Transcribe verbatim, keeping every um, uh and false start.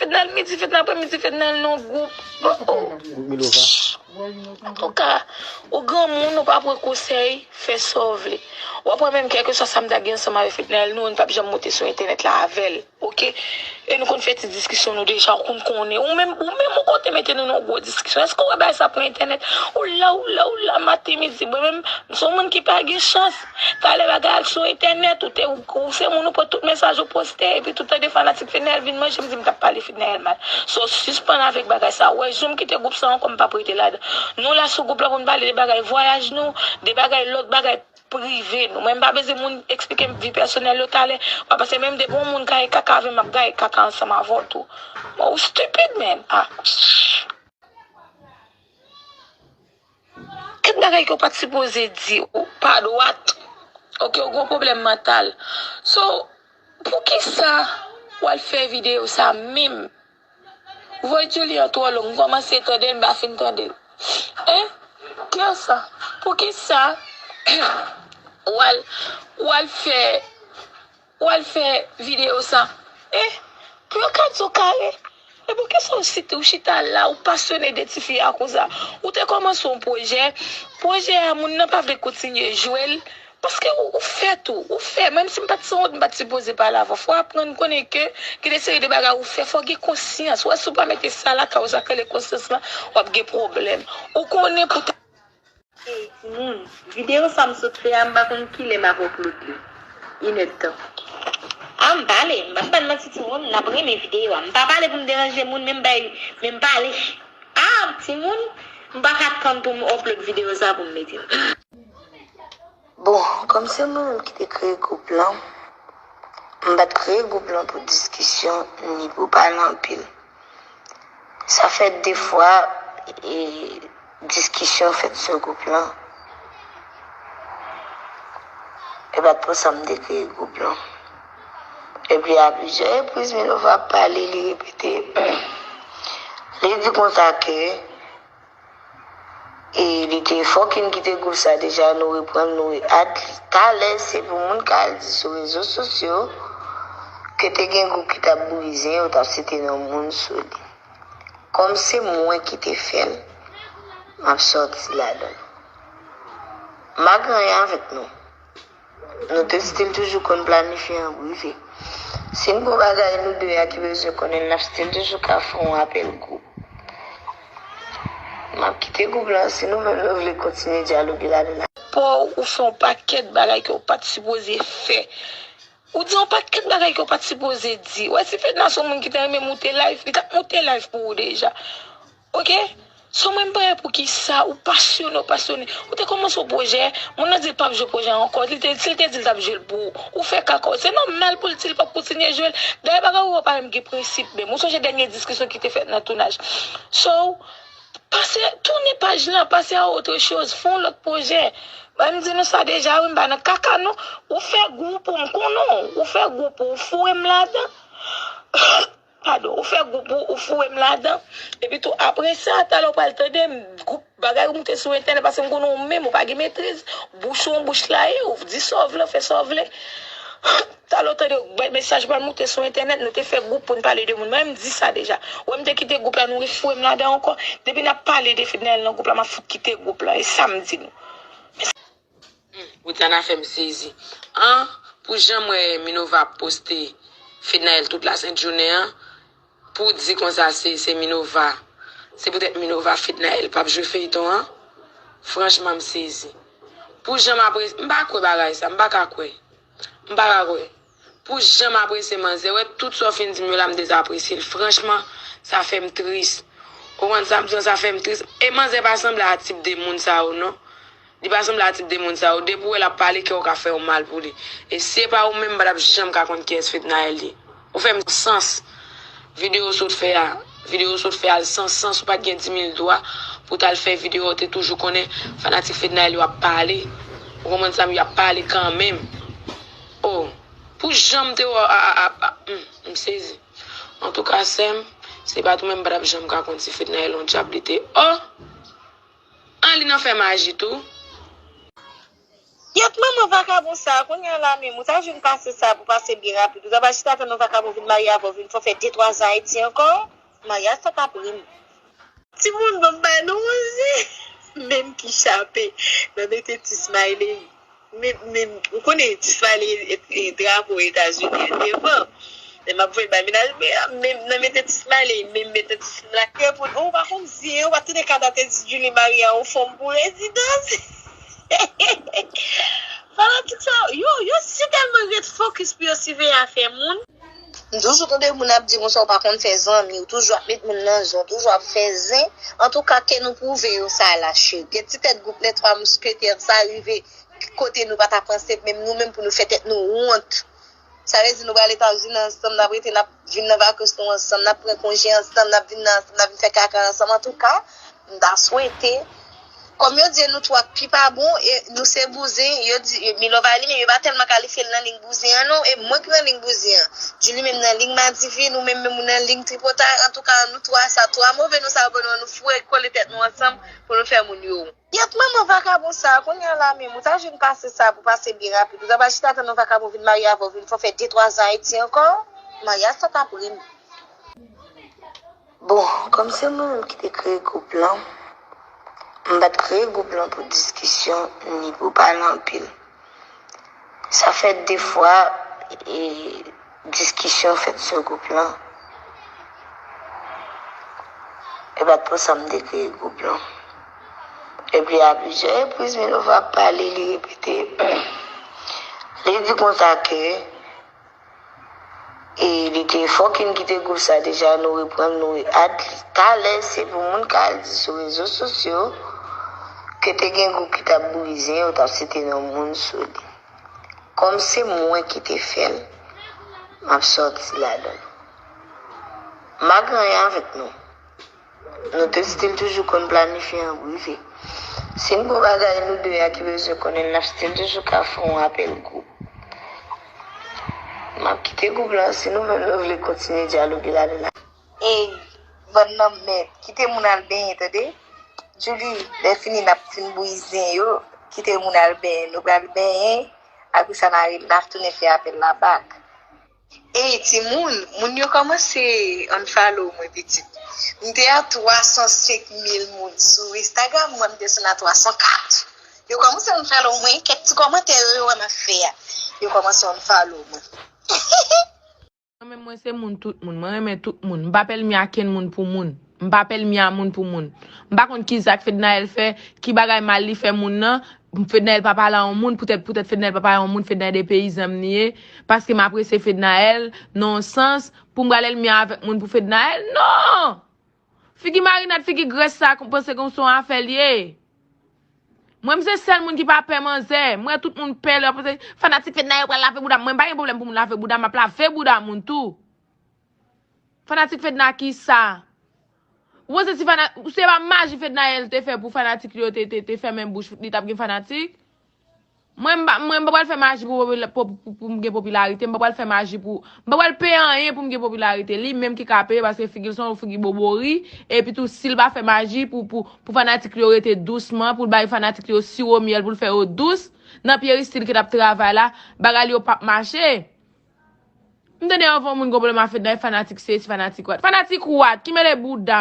Fednaelle midi, Fednaelle aprèmidi, Fednaelle nan gwoup. Oh, oh. Gwoup Milova. Antouka, ou granmoun, ou pa pran konsèy, fè sa w vle. W ap wè menm kèlkeswa sa m ta gen ansanm avèk Fednaelle, nou, nou p ap janm monte sou entènèt la avè l. Oke? E nou konn fè ti diskisyon nou deja, ou konn konnen. Ou menm, ou menm ou konte mete nou nan gwo diskisyon. Èske w wè bagay sa pran entènèt? Ou la, ou la, ou la, maten, midi. Mwen menm, m se yon moun ki pa gen chans. Talè bagay al sou entènèt, ou te, ou, ou se moun ou pran tout mesaj ou poste, epi tout tande fanatik Fednaelle vin manje, m di m t ap pale Fednaelle mal. So, sispann avèk bagay sa. Ou wè, jou m kite gwoup sa ankò, m p ap rete ladan. Nou la sou gwoup la pou n pale de bagay vwayaj nou, de bagay, lòt bagay prive nou. Mwen, m pa bezwen moun eksplike m vi pèsonèl yo talè. Paske menm depi yon moun gaye kaka avè m, m ap gaye kaka ansanm avè w tou. Mwen, ou stupid, man. Ah. Kèk bagay ke w pa t sipoze di, ou pa dwat. Oke, ou gen yon pwoblèm mantal. So, poukisa w al fè videyo sa menm? Voye Julian twò long, m kòmanse tande l, m pa fin tande l. Hein? Kiyès sa? Poukisa w al, w al fè, w al fè videyo sa? Hein? Pou yo ka di w kare? E poukisa w site, w chita la, ou pasyone de tifi a konsa? Ou te kòmanse yon pwojè, pwojè a, moun nan pa vle kontinye jwe l, paske ou, ou fè tou, ou fè, menm si m pa t sanwont, m pa t sipoze pale avè w. Fò w aprann konnen ke gen de seri de bagay ou fè, fò w gen konsyans. Ou wè, si w pa mete sa lakay ou, sa k rele konsyans lan, w ap gen pwoblèm. Ou konnen pou ta- Ey, timoun, videyo sa m sot fè a, m pa konn kilè m ap upload li. Inèdtan. Ah, m pale, m p ap bann manti, timoun, n ap renmen videyo a. M pa pale pou m deranje moun, men m bay, men m pale. Ah, timoun, m pa ka tann pou m upload videyo sa pou m mete l. Bon, kòm se mwen menm ki te kreye gwoup lan, m pa t kreye gwoup lan pou diskisyon ni pou pale anpil. Sa fè de fwa, e, diskisyon fèt sou gwoup lan. E pa t pou sa m te kreye gwoup lan. Epi a plizyè repriz, Milova ap pale, li repete. Li di konsa ke E li te fòk youn kite gwoup sa deja, nou reprann, nou re-add li. Talè, se pou moun ka al di sou rezo sosyo ke te gen gwoup ki t ap brize, yo t ap site non moun sou li. Kòm se mwen ki te fè l, m ap sòti ladan l. M pa gen anyen avèk nou. Nou te still toujou konn planifye an prive. Si n gen yon bagay nou de a ki bezwen konnen, n ap still toujou ka fè yon apèl gwoup. M ap kite gwoup lan, si nou menm nou vle kontinye dyaloge ladan la. Paw, ou fè yon pakèt bagay ke w pa t sipoze fè. Ou di yon pakèt bagay ke w pa t sipoze di. Ou wè, si Fedna se yon moun ki te renmen moute live, li t ap moute live pou ou deja. Oke? So mwen m pa wè poukisa ou pasyone, ou pasyone. Ou te kòmanse yon pwojè, moun nan di l p ap jwe pwojè a ankò. Li te, si l te di l t ap jwe l pou ou, ou fè kaka w. Se nòmal pou l di l p ap kontinye jwe l. Dayè bagay ou yo pa menm gen prensip menm. Ou sonje dènye diskisyon ki te fèt nan tounaj. So, pase, tounen paj lan, pase a otre choz, fè yon lòt pwojè. Mwen m di nou sa deja, wi, m pa nan kaka non. Ou fè gwoup ou, m konnen w. Ou fè gwoup ou, ou foure m ladan. Padon, ou fè gwoup ou, ou foure m ladan. Epi tou, apre sa, talè w pral tande m, gwoup bagay ou moute sou entènèt, paske m konnen w menm, ou pa gen metriz. Bouch ou, bouch la ye, ou di sa w vle, fè sa w vle. Talè w tande w bay mesaj pral moute sou entènèt, nou te fè gwoup pou n pale de moun. Mwen, m di sa deja. Ou wè m te kite gwoup la, nou refoure m ladan ankò. Depi n ap pale de Fednaelle nan gwoup la, m ap fout kite gwoup la. E sa m di nou. Hmm, Widiana fè m sezi. An, pou jan m wè Minova ap poste Fednaelle tout lasent jounen an, pou w di konsa se, se Minova, se poutèt Minova Fednaelle p ap jwe feyton an, franchman m sezi. Pou jan m apre, m pa kwè bagay sa, m pa ka kwè. M pa ka kwè. Pou jan m apresye manzè, wè tout sa w fin di m yo la, m dezapresye l. Franchman, sa fè m tris. Ou konprann sa m di w, sa fè m tris. E manzè pa sanble a tip de moun sa yo, non. Li pa sanble a tip de moun sa yo. Depi w wè l ap pale, kè w ka fè w mal pou li. E si se pa ou menm, m pa t ap janm ka konn kiyès Fednaelle ye. Ou fè m sans. Videyo w sot fè a. Videyo w sot fè a l san sans. Ou pa t gen di mil dwa pou w t al fè videyo a. Ou te toujou konnen fanatik Fednaelle yo ap pale. Ou konprann sa m, yo ap pale kanmenm. Oh, pou jan m te wè w, a, a, a, a, hmm, m sezi. Antouka, sè m, se pa t ou menm, m pa t ap janm ka konn si Fednaelle yon dyab li te. Oh! An, li nan fè maji tou. Kyèt manman vakabon sa, kounye a la menm, ou ta jwenn pase sa pou pase byen rapid. Ou ta pral chita tann yon vakabon vin marye avè w, vin fè w fè de twa zan Ayiti ankò. Maryaj sa t ap rim. Timoun, ban m bay nou yon zen. Menm ki chape nan mete ti smiley. Menm, menm, ou konnen ti smiley e, e drapo Etazini an devan. Men m ap voye bay mennaj mwen an, menm nan mete ti smiley, menm mete ti smiley. Ke pou ou pa konn zen, ou pa tande Kada te di Julie Maria yon fòm pou rezidans. Fanatik sa yo, yo, yo si tèlman ret fokis pou yo siveye afè moun. M toujou tande moun ap di konsa ou pa konn fè zanmi, ou toujou ap met moun nan zen, ou toujou ap fè zen. Antouka, ke nou pwouve yo sa la, cheri. Gen ti tèt gwoup Les Trois Mousquetaires sa rive kote nou pa ta panse, menm nou menm pou nou fè tèt nou wont. Sa vle di nou pral Etazini ansanm, n ap rete, n ap vin nan vakans nou ansanm, n ap pran konje ansanm, n ap vin nan ansanm, n ap vin fè kaka ansanm. Antouka, m ta swete, kòm yo di nou twa pi pa bon, e nou se bouzen, yo di, Milova li menm, yo pa tèlman kalifye l nan liy bouzen an non, e mwen ki nan liy bouzen an. Julie menm nan liy madivin, ou menm menm ou nan liy tripotay, antouka, nou twa sa, twa move nou sa yo ban nou an, nou foure kole tèt nou ansanm pou nou fè moun yo wont. Kyèt manman vakabon sa, kounye a la menm, ou ta jwenn pase sa pou pase byen rapid. Ou ta pral chita tann yon vakabon vin marye avè w, vin fè w fè de twa zan Ayiti ankò. Maryaj sa t ap rim. Bon, kòm se mwen menm ki te kreye gwoup lan, m pa t kreye gwoup lan pou diskisyon ni pou pale anpil. Sa fè de fwa, e, diskisyon fèt sou gwoup lan. E pa t pou sa m te kreye gwoup lan. Epi a plizyè repriz, Milova ap pale, li repete. Li di konsa ke, e, li te fòk in kite gwoup sa deja, nou reprann, nou re-add li. Talè, se pou moun ka al di sou rezo sosyo ke te gen gwoup ki t ap bouyi zen, yo t ap site non moun sou li. Kòm se mwen ki te fè l, m ap sòti ladan l. M pa gen anyen avèk nou. Nou te still toujou konn planifye an prive. Si n gen yon bagay nou de a ki bezwen konnen, n ap still toujou ka fè yon apèl gwoup. M ap kite gwoup lan, si nou menm nou vle kontinye dyaloge ladan l. Ey, bann nan mèd, kite moun al benyen, tande? Julie, lè fini n ap fin bouyi zen yo, kite moun al benyen, nou pral benyen, apre sa n a re-, n a tounen fè apèl la back. Ey, timoun, moun yo kòmanse unfollow mwen, pitit. M te a twa san senk mil moun sou Instagram, mwen m desann a twa san kat. Yo kòmanse unfollow mwen, kèk ti kòmantè yo, yo wè m ap fè a. Yo kòmanse unfollow mwen. Mwen menm, mwen se moun tout moun. Mwen renmen tout moun. M pa pèlmi a kenn moun pou moun. M pa pèlmi a moun pou moun. M pa konn ki zak Fednaelle fè, ki bagay mal li fè moun nan. Fednaelle pa pale a yon moun, poutèt, poutèt Fednaelle pa pale a yon moun, Fednaelle de peyizan m li ye. Paske m apresye Fednaelle, nan yon sans, pou m pral èlmi avèk moun pou Fednaelle? Non! Figi marinad, figi grès sa, panse kon se yon afè l ye. Mwen, m se sèl moun ki pa pè manzè. M wè tout moun pè lè yo panse fanatik Fednaelle pral lave bouda m. Mwen, m pa gen pwoblèm pou moun lave bouda m, m ap lave bouda moun tou. Fanatik Fedna ki sa? Ou panse si fana-, se pa maji Fednaelle te fè pou fanatik li yo te, te, te fèmen bouch, li t ap gen fanatik? Mwen, m pa, mwen, m pa pral fè maji pou, pou, pou, pou m gen popilarite. M pa pral fè maji pou, m pa pral peye anyen pou m gen popilarite. Li menm ki ka peye, paske figi l se yon figi bobori. Epi tou, si l pa fè maji pou, pou, pou fanatik li yo rete dousman, pou l bay fanatik li yo siwo myèl, pou l fè yo dous, nan Pierre Style ki t ap travay la, bagay li yo p ap mache. M tande anvan moun gon pwoblèm a Fednaelle, fanatik sesi, fanatik what? Fanatik what? Ki mele bouda?